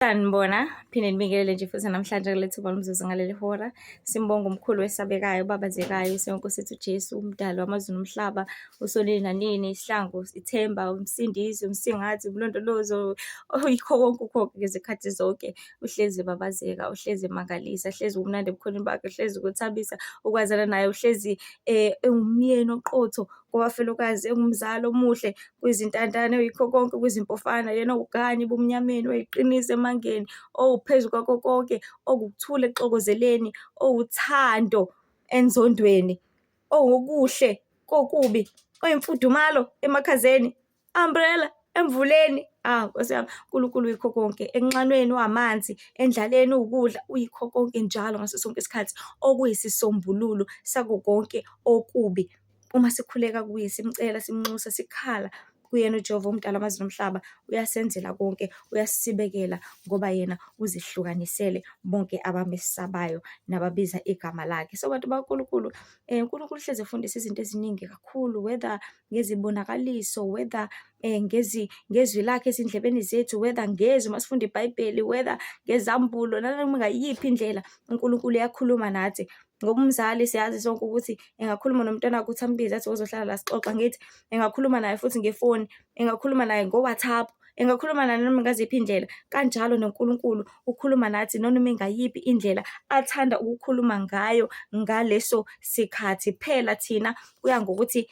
Sanibona, phinde nibingelele nje futhi namhlanje kule thuba lomzuzu ngaleli hora. Simbonga umkhulu wesabekayo, obabazekayo, iSenkosi yethu uJesu, umdali wamazulu nomhlaba, usonini nanini, isihlangu, ithemba, umsindisi, umsingathi, umlondolozo, oyikho konke ukhokho ngezikhathi zonke. Uhlezi ebabazeka, uhlezi emangalisa, hlezi kumnandi ebukhoneni bakhe, hlezi kuthabisa ukwazana naye, uhlezi ewumyeni oqotho kubafelokazi, ewumzali omuhle kwizintandane, oyikho konke kwizimpofana, yena owukukhanya ebumnyameni, oyiqiniso emangeni, owuphezu kwakho konke, owukuthula ekuxokozeleni, owuthando enzondweni, owukuhle kokubi, oyimfudumalo emakhazeni, umbrella emvuleni. Ah, Nkosi yami, uNkulunkulu uyikho konke. Enxanweni uwamanzi, endlaleni uwukudla, uyikho konke njalo ngaso sonke isikhathi, okuyisisombululo sako konke okubi. Uma sikhuleka kuye, simcela, simnxusa, sikhala kuyena uJehova umdali wamazulu nomhlaba, uyasenzela konke, uyasibekela ngoba yena uzihlukanisele bonke abamesabayo nababiza igama lakhe. So bantu bakaNkulunkulu, uNkulunkulu uhlezi efundisa izinto eziningi kakhulu, whether ngezibonakaliso, whether ngezwi lakhe ezindlebeni zethu, whether ngezwi uma sifunda iBhayibheli, whether ngezambulo, nanoma ngayiphi indlela uNkulunkulu uyakhuluma nathi. Ngoba umzali siyazi sonke ukuthi engakhuluma nomntwana wakhe ukuthi ambize athi wozohlala la sixoxa ngithi, engakhuluma naye futhi ngefoni, engakhuluma naye ngo-WhatsApp, engakhuluma naye noma ngaziphi iy'ndlela. Kanjalo noNkulunkulu ukhuluma nathi nanoma ingayiphi indlela athanda ukukhuluma ngayo ngaleso sikhathi. Phela thina kuya ngokuthi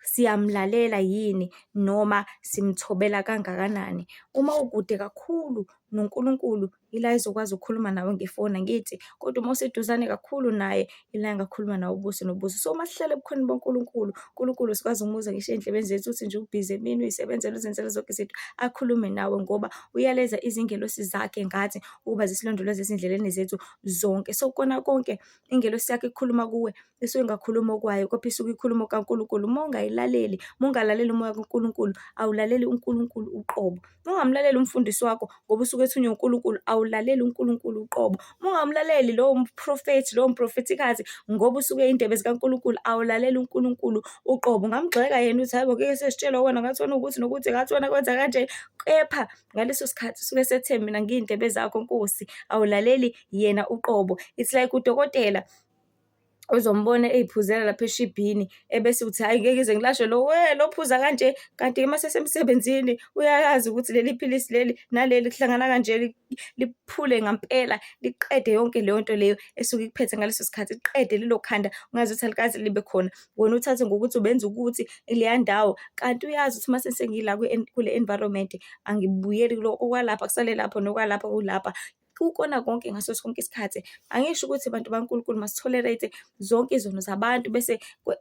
siyamlalela yini noma simthobela kangakanani. Uma ukude kakhulu noNkulunkulu, ila ezokwazi ukukhuluma nawe ngefoni, angithi? Kodwa uma useduzane kakhulu naye, ila engakhuluma nawe ubuso nobuso. So uma sihlala ebukhoneni baNkulunkulu, uNkulunkulu sikwazi ukumuzwa ngisho ey'ndlebeni zethu uthi nje ubhizi emini uyisebenzela uzenzela zonke izinto, akhulume nawe ngoba uyaleza izingelosi zakhe ngathi ukuba zisilondoloze ezindleleni zethu zonke. So kona konke ingelosi yakho ikhuluma kuwe isuke ingakhulumi okwayo kodwa isuke ikhuluma okaNkulunkulu. Uma ungayilaleli, uma ungalaleli umoya kaNkulunkulu, awulaleli uNkulunkulu uqobo. Uma ungamlaleli umfundisi wakho ngoba usuke ethunywe uNkulunkulu, awulaleli uNkulunkulu uqobo. Uma ungamlaleli lowo mprofethi, lowo mprofethikazi ngoba usuke ey'ndebe zikaNkulunkulu, awulaleli uNkulunkulu uqobo. Ungamgxeka yena uthi hhayi bo, ngeke sesitshelwa wena, ngathi wena ukuthi nokuthi, ngathi wena kwenza kanje. Kepha ngaleso sikhathi usuke esethe mina ngiy'ndebe zakho Nkosi, awulaleli yena uqobo. It's like udokotela uzombona ey'phuzela lapha eshibhini ebese uthi hhayi ngeke ngize ngilashwe lo, we lo phuza kanje. Kanti uma sesemsebenzini uyayazi ukuthi leli philisi leli naleli kuhlangana kanje, liphule ngampela, liqede yonke leyo nto leyo esuke ikuphethe ngaleso sikhathi, liqede lelo khanda ungazuthi alikaze libe khona. Wena uthathe ngokuthi ubenza ukuthi kuleya ndawo, kanti uyazi ukuthi uma sengila kule environment angibuyeli kuloko okwalapha kusale lapho nokwalapha kulapha. Kukona konke ngaso sonke isikhathi. Angisho ukuthi bantu baNkulunkulu masi-tolerate zonke izono zabantu bese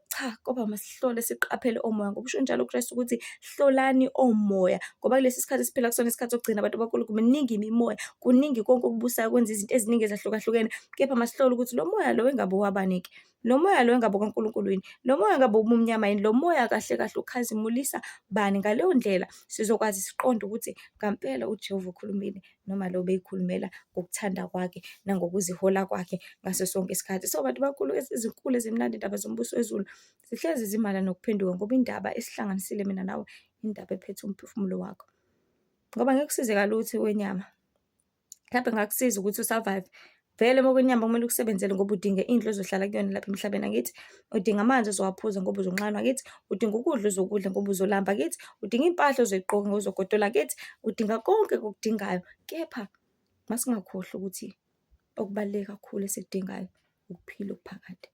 cha, kodwa masihlole siqaphele omoya ngoba usho njalo uKristu ukuthi hlolani omoya ngoba kulesi sikhathi esiphila kusona isikhathi sokugcina abantu baNkulunkulu miningi imimoya, kuningi konke okubusayo kwenza izinto eziningi ezahlukahlukene. Kepha masihlole ukuthi lo moya lo engabe owabani-ke? Lo moya lo engabe okaNkulunkulu yini? Lo moya engabe ubumnyama yini? Lo moya kahle kahle ukhazimulisa bani? Ngaleyo ndlela sizokwazi siqonde ukuthi ngampela uJehova ukhulumile noma lo beyikhulumela ngokuthanda kwakhe nangokuzihola kwakhe ngaso sonke isikhathi. So bantu bakhulu ezinkulu ezimnandi indaba zombuso wezulu zihlezi zimala nokuphenduka ngoba indaba esihlanganisile mina nawe indaba ephethe umphefumulo wakho. Ngoba ngeke kusize kalutho wenyama. Mhlawumbe kungakusiza ukuthi u-survive. Vele uma kwenyama kumele ukusebenzele ngoba udinga indlu ozohlala kuyona lapha emhlabeni, angithi? Udinga amanzi ozowaphuza ngoba uzonxanwa, angithi? Udinga ukudla ozokudla ngoba uzolamba, angithi? Udinga iy'mpahla ozoy'gqoka ngoba uzogodola, angithi? Udinga konke okudingayo. Kepha masingakhohlwa ukuthi okubaluleke kakhulu esikudingayo ukuphila okuphakade,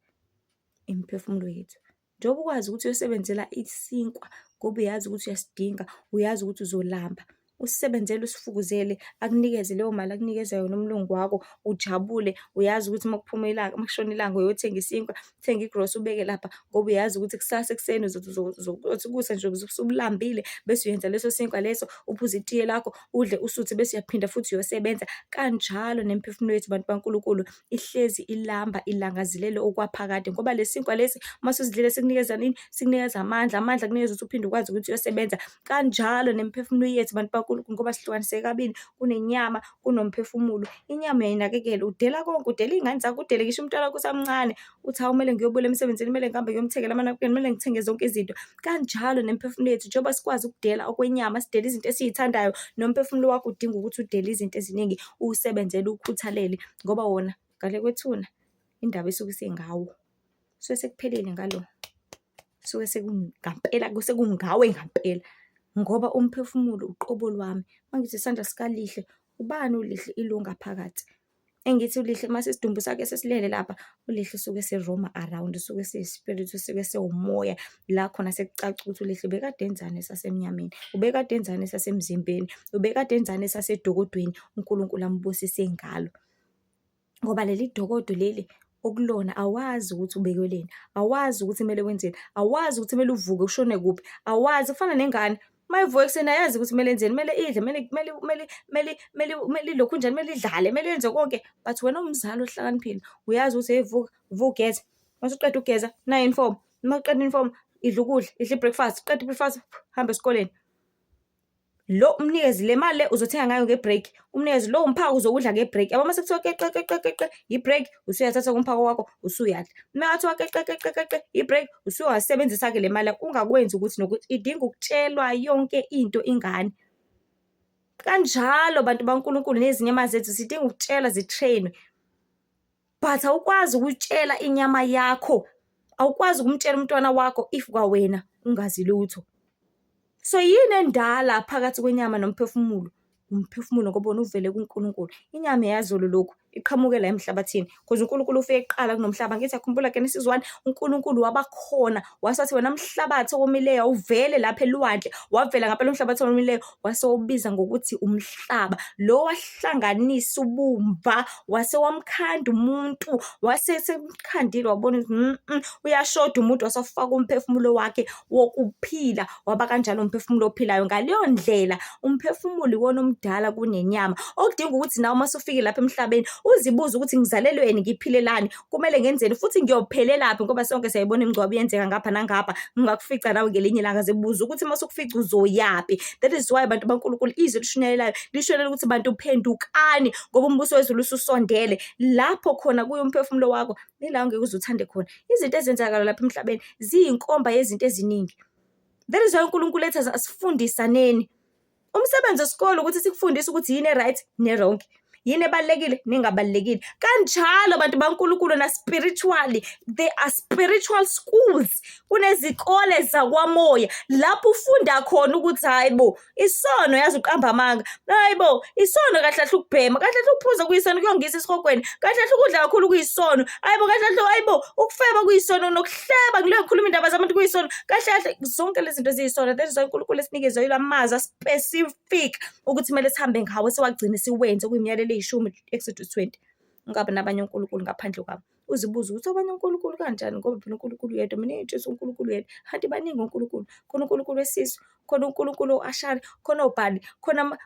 imiphefumulo yethu. Njengoba ukwazi ukuthi uyosebenzela isinkwa ngoba uyazi ukuthi uyasidinga, uyazi ukuthi uzolamba, usisebenzele usifukuzele, akunikeze leyo mali akunikeza yona umlungu wakho, ujabule. Uyazi ukuthi uma kuphuma ilanga, uma kushona ilanga uyothenga isinkwa, uthenge igrosa ubeke lapha ngoba uyazi ukuthi kusasa ekuseni uzothi kusa nje usulambile bese uyenza leso sinkwa leso, uphuze itiye lakho, udle usuthe bese uyaphinda futhi uyosebenza. Kanjalo nemiphefumulo yethu bantu baNkulunkulu. Ihlezi ilamba ilangazelele okwaphakade ngoba lesi sinkwa lesi uma usuzidlile sikunikeza nini? Sikunikeza amandla, amandla akunikeza ukuthi uphinde ukwazi ukuthi uyosebenza. Kanjalo nemiphefumulo yethu bantu. bakaNkulunkulu, ngoba sihlukaniseke kabili, kunenyama, kunomphefumulo. Inyama uyayinakekela, udela konke, udela iy'ngane zakho, udele ngisho umntwana wakho usamncane, uthi hawu kumele ngiyobuyela emsebenzini, kumele ngihambe ngiyomthengela amanabukeni, kumele ngithenge zonke izinto. Kanjalo nemiphefumulo yethu, njengoba sikwazi ukudela okwenyama, sidele izinto esiy'thandayo, nomphefumulo wakho udinga ukuthi udele izinto eziningi, uwusebenzele, uwukhuthalele, ngoba wona ngale kwethuna, indaba isuke isingawo. Kusuke sekuphelile ngalo, kusuke sekungampela, sekungawe ngampela, ngoba umphefumulo uqobo lwami. Uma ngithi isandla sikaLihle, ubani uLihle? Ilo ongaphakathi. Engithi uLihle mase isidumbu sakhe sesilele lapha, uLihle usuke ese-roam-a around, usuke eseyi-spirit, usuke esewumoya, la khona sekucaca ukuthi uLihle ubekade enzani esasemnyameni, ubekade enzani esasemzimbeni, ubekade enzani esasedokodweni, uNkulunkulu ambusise ngalo. Ngoba leli dokodo leli okulona awazi ukuthi ubekelweni, awazi ukuthi kumele wenzeni, awazi ukuthi kumele uvuke ushone kuphi, awazi. Kufana nengane, uma ivuka ekuseni ayazi ukuthi kumele yenzeni, kumele idle, kumele kumele kumele kumele kumele kumele ilokhunjani, kumele idlale, kumele yenze konke. But wena uwumzali ohlakaniphile, uyazi ukuthi hey vuka, vuka ugeze, mase uqeda ukugeza, nayi i-uniform, uma uqeda i-uniform, idla ukudla, idla i-breakfast, uqeda i-breakfast, hamba esikoleni. Lo umnikeze le mali le uzothenga ngayo nge-break, umnikeze lo umphako uzowudla nge-break. Yabo mase kuthiwa keqe keqe keqe i-break, usuyathatha umphako wakho usuyadla. Uma kuthiwa keqe keqe keqe i-break, usuyawasebenzisa-ke le mali yakho. Ungakwenzi ukuthi nokuthi, idinga ukutshelwa yonke into ingane. Kanjalo bantu baNkulunkulu nezinyama zethu zidinga ukutshelwa zi-train-we. But awukwazi ukutshela inyama yakho, awukwazi ukumtshela umntwana wakho if kwawena ungazi lutho. So yini endala phakathi kwenyama nomphefumulo? Umphefumulo ngoba wona uvele kuNkulunkulu. Inyama eyazolo lokhu iqhamuke la emhlabathini because uNkulunkulu ufike kuqala kunomhlaba. Angithi yakhumbula Genesis 1, uNkulunkulu wabakhona wasathi wena mhlabathi owomileyo awuvele lapha elwandle, wavela ngampela umhlabathi owomileyo wase wawubiza ngokuthi umhlaba. Lo wahlanganisa ubumba wase wamkhanda umuntu, wase semkhandile wabona ukuthi uyashoda umuntu, wase wafaka umphefumulo wakhe wokuphila, waba kanjalo umphefumulo ophilayo. Ngaleyo ndlela umphefumulo iwona omdala kunenyama, okudinga ukuthi nawe uma usufike lapha emhlabeni uzibuze ukuthi ngizalelweni, ngiphilelani, kumele ngenzeni futhi ngiyophelelaphi, ngoba sonke siyayibona imingcwabo iyenzeka ngapha nangapha. Ngingakufica nawe ngelinye ilanga, zibuze ukuthi uma usukufica uzoyaphi. That is why bantu baNkulunkulu izwi elishunyayelayo lishunyayela ukuthi bantu phendukani ngoba umbuso wezulu ususondele. Lapho khona kuye umphefumulo wakho ila ongeke uze uthande khona. Izinto ezenzakala lapha emhlabeni ziyinkomba yezinto eziningi. That is why uNkulunkulu ethi asifundisaneni. Umsebenzi wesikole ukuthi sikufundise ukuthi yini e-right ne-wrong, yini ebalulekile nengabalulekile. Kanjalo bantu baNkulunkulu na-spiritually, there are spiritual schools. Kunezikole zakwamoya lapho ufunda khona ukuthi hayi bo, isono yazi uqamba amanga. Hayi bo, isono kahle kahle ukubhema, kahle kahle ukuphuza kuyisono kuyongisa esihogweni, kahle kahle ukudla kakhulu kuyisono. Hayi bo, kahle kahle hayi bo, ukufeba kuyisono nokuhleba ngiloyo ngikhuluma indaba zabantu kuyisono. Kahle kahle zonke lezi zinto ziyisono. That is why uNkulunkulu esinikeze amazwi a-specific ukuthi kumele sihambe ngawo siwagcine siwenze okuyimiyalelo eyishumi, Exodus 20. Ungabi nabanye onkulunkulu ngaphandle kwami. Uzibuze ukuthi abanye onkulunkulu kanjani, ngoba phela uNkulunkulu uyedwa. Mina ngiyitshela uNkulunkulu uyedwa. Kanti baningi onkulunkulu. Khona uNkulunkulu wesizwe, khona uNkulunkulu o-Ashari, khona oBhali, khona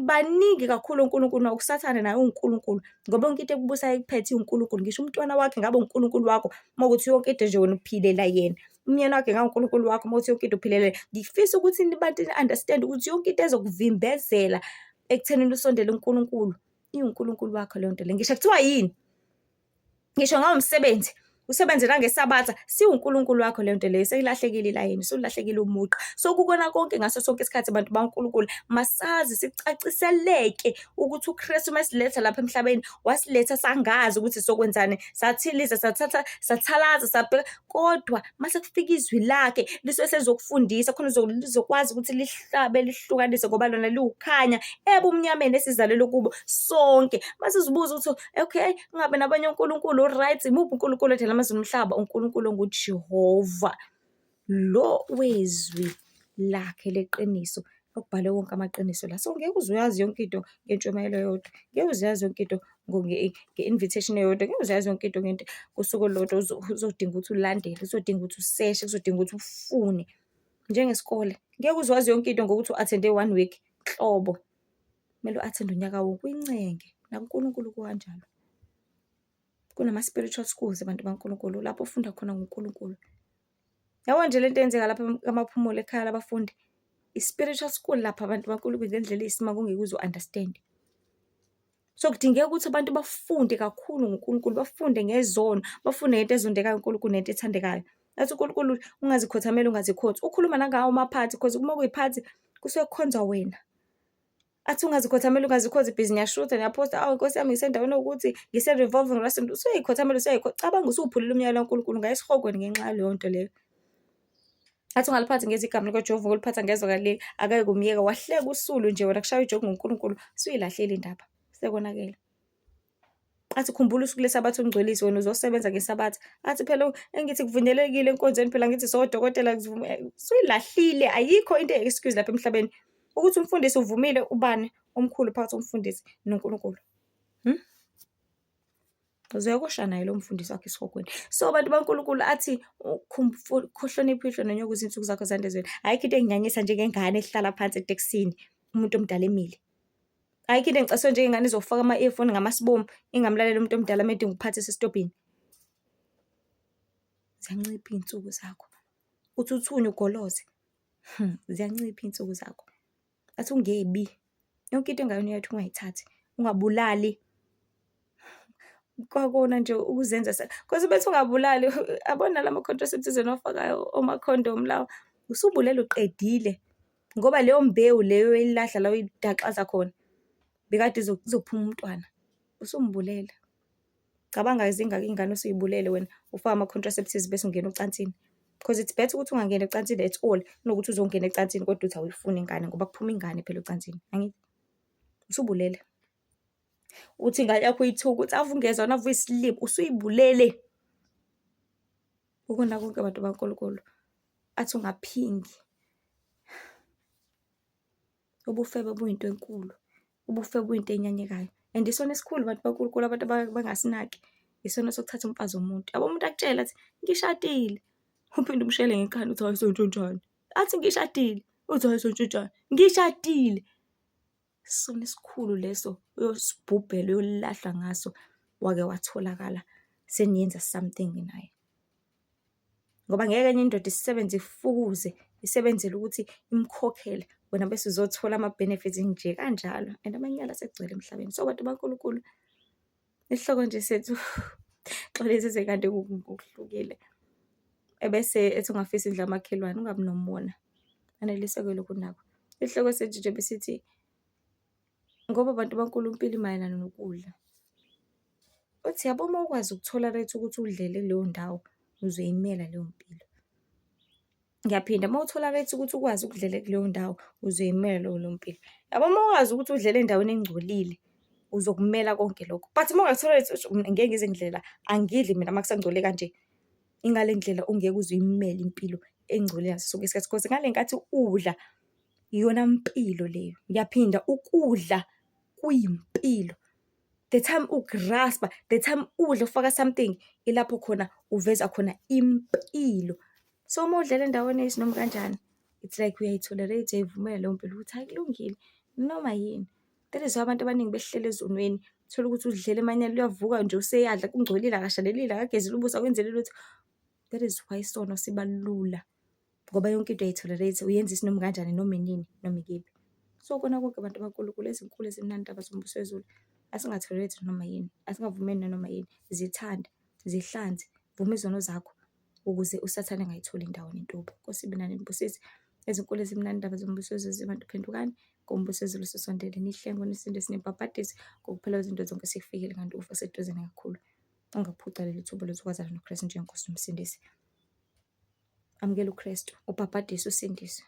baningi kakhulu onkulunkulu. USathane naye uwuNkulunkulu ngoba yonke into ekubusayo ekuphethe iwuNkulunkulu. Ngisho umntwana wakhe ngabe uNkulunkulu wakho uma kuwukuthi yonke into nje wena uphilela yena. Umyeni wakhe ngabe uNkulunkulu wakho uma kuwukuthi yonke into uphilela yena. Ngifisa ukuthi bantu ni-understand ukuthi yonke into ezokuvimbezela ekuthenini usondele kuNkulunkulu iwuNkulunkulu wakho leyo nto leyo. Ngisho kuthiwa yini, ngisho ngawumsebenzi, usebenze nangesabatha, siwuNkulunkulu wakho leyo nto leyo. Seyilahlekile ilayini, sewulahlekile umugqa. So kukona konke ngaso sonke isikhathi bantu baNkulunkulu, masazi sicaciseleke ukuthi uKristu uma esiletha lapha emhlabeni, wasiletha sangazi ukuthi sokwenzani, sathiliza, sathatha, sathalaza, sabheka, kodwa mase kufika izwi lakhe lisuke selizokufundisa khona lizokwazi ukuthi lihlabe lihlukanise, ngoba lona liwukhanya ebumnyameni esizalelwe kubo sonke. Mase uzibuza ukuthi okay, ungabe nabanye onkulunkulu, right, imuphi uNkulunkulu odala amazulu nomhlaba? UNkulunkulu onguJehova, lo wezwi lakhe leqiniso okubhalwe wonke amaqiniso la. So ngeke uze uyazi yonke into ngentshumayelo eyodwa, ngeke uze uyazi yonke into nge-invitation eyodwa, ngeke uze uyazi yonke into ngento ngosuku olulodwa. Uzodinga ukuthi ulandele, uzodinga ukuthi useshe, kuzodinga ukuthi ufune. Njengesikole, ngeke uze wazi yonke into ngokuthi u-attend-e one week, nhlobo. Kumele u-attend-e unyaka wonke, uyincenge. NakuNkulunkulu kukanjalo. Kunama-spiritual schools abantu baNkulunkulu, lapho ufunda khona ngoNkulunkulu. Yabo nje lento eyenzeka lapha kaMaphumulo ekhaya labafundi. I-spiritual school lapha abantu baNkulunkulu ngendlela eyisimanga ongeke uze u-understand-e. So kudingeka ukuthi abantu bafunde kakhulu ngoNkulunkulu, bafunde ngezono, bafunde ngento ezondekayo uNkulunkulu nento ethandekayo. Athi uNkulunkulu ungazikhothameli, ungazikhonzi. Ukhuluma nangawo amaphathi cause uma kuyiphathi kusuke kukhonzwa wena. Athi ungazikhothameli, ungazikhonzi, busy niyashutha, niyaphosta, awu Nkosi yami ngisendaweni ewukuthi, ngise-revolving restaurant. Usuyayikhothamela, cabanga usuwuphulile umyalo kaNkulunkulu, ungaya esihogweni ngenxa yaleyo nto leyo. Athi ungaliphathi ngeze igama likaJehova, ukuliphatha ngezwe kaleli, akeke umyeke. Wahleka usulu nje wena kushaya ijoke ngoNkulunkulu, usuyilahlile indaba, sekonakele. Athi khumbula usuku leSabatha ungcwelise, wena uzosebenza ngeSabatha. Athi phela engithi kuvunyelekile enkonzweni phela ngithi sodokotela, usuyilahlile, ayikho into eyi-excuse lapha emhlabeni. Ukuthi umfundisi uvumile ubani omkhulu phakathi komfundisi noNkulunkulu? Uzoyokosha naye lo mfundisi wakho esihogweni. So abantu baNkulunkulu athi hlonipha uyihlo nonyoko ukuze iy'nsuku zakho zande ezweni. Ayikho into enginyanyisa njengengane ehlala phansi etekisini umuntu omdala emile. Ayikho into engicasula njengengane ezofaka ama-earphone ngamasibomu ingamlaleli umuntu omdala uma edinga ukuphathisa esitobhini. Ziyancipha iy'nsuku zakho. Uthi uthunywe ugoloze, ziyancipha iy'nsuku zakho. Athi ungebi, yonke into engayona eyakho ungayithathi, ungabulali. Kwakona nje ukuzenza cause bethi ungabulali, yabona la ma-contraceptives eniwafakayo omakhondomu lawa, usubulele uqedile ngoba leyo mbewu leyo oyilahla la oyidaxaza khona bekade izophuma umntwana, usumbulele. Cabanga-ke zingaki iy'ngane osuy'bulele wena ufake ama-contraceptives bese ungena ocansini. Cause it's better ukuthi ungangeni ecansini at all kunokuthi uzongena ecansini kodwa uthi awuyifuni ingane ngoba kuphuma ingane phela ocansini, angithi? Usubulele. Uthi ingane yakho uyithuke uthi ave ungezwa ave uyisilima, usuyibulele. Ukona konke bantu baNkulunkulu. Athi ungaphingi. Ubufebe buyinto enkulu, ubufebe buyinto enyanyekayo and isono esikhulu bantu baNkulunkulu abantu abangasinaki, isono sokuthatha umfazi womuntu. Yabo umuntu akutshele athi ngishadile, uphinde umshayele ngenkani uthi hhayi sentshontshaneni. Athi ngishadile, uthi hhayi sentshontshaneni, ngishadile. Isono esikhulu leso uyosibhubhela, uyolahlwa ngaso wake watholakala seniyenza something naye. Ngoba ngeke enye indoda isebenze ifukuze, isebenzele ukuthi imkhokhele, wena bese uzothola ama-benefits nje kanjalo and amanyala asegcwele emhlabeni. So bantu baNkulunkulu, isihloko nje sethu xolisa kanti kuhlukile. Ebese ethi ungafisi indlu kamakhelwane, ungabi nomona, aneliseke lokhu onakho. Isihloko sethu nje besithi ngoba bantu baNkulunkulu impilo imayelana nokudla. Uthi yabo uma ukwazi uku-tolerate ukuthi udlele kuleyo ndawo, uzoyimela leyo mpilo. Ngiyaphinda, uma u-tolerate ukuthi ukwazi ukudlela kuleyo ndawo, uzoyimela leyo mpilo. Yabo uma ukwazi ukuthi udlele endaweni engcolile, uzokumela konke lokho. But uma ungaku-tolerate uthi ngeke ngize ngidle la, angidli mina uma kusangcole kanje. Ingale ndlela ongeke uze uyimele impilo engcolile ngaso sonke isikhathi cause ngale nkathi udla, iyona mpilo leyo. Ngiyaphinda, ukudla kuyimpilo. The time u-grasp-a, the time udla ufaka something, ilapho khona uveza khona impilo. So uma udlela endaweni eyisinoma kanjani, it's like uyayi-tolerate, uyayivumela leyo mpilo ukuthi hhayi kulungile, noma yini. That is why abantu abaningi behleli ezonweni. Uthole ukuthi udlela emanyaleni, uyavuka nje useyadla, kungcolile, akashanelile, akagezile ubuso, akwenzeli lutho. That is why isono siba lula ngoba yonke into uyayi-tolerate, uyenza isinoma kanjani, noma inini, noma ikephi. So kona konke bantu baNkulunkulu, ezinkulu ezimnandi indaba zombuso wezulu, asinga-tolerate noma yini, asingavumeli nanoma yini. Zithande, zihlanze, vuma izono zakho ukuze uSathane angayitholi indawo nentuba. Nkosi ibe nani inibusise. Ezinkulu ezimnandi indaba zombuso wezulu, bantu phendukani, ngoba umbuso wezulu ususondele. Nihlengwe, nisindiswe, nibhabhadiswe ngokuphela kwezinto zonke sekufikile kanti ukufa seduze kakhulu. Ungaphuca leli thuba lokuthi noKristu njengeNkosi noMsindisi. Amukela uKristu, ubhabhadiswe, usindiswe.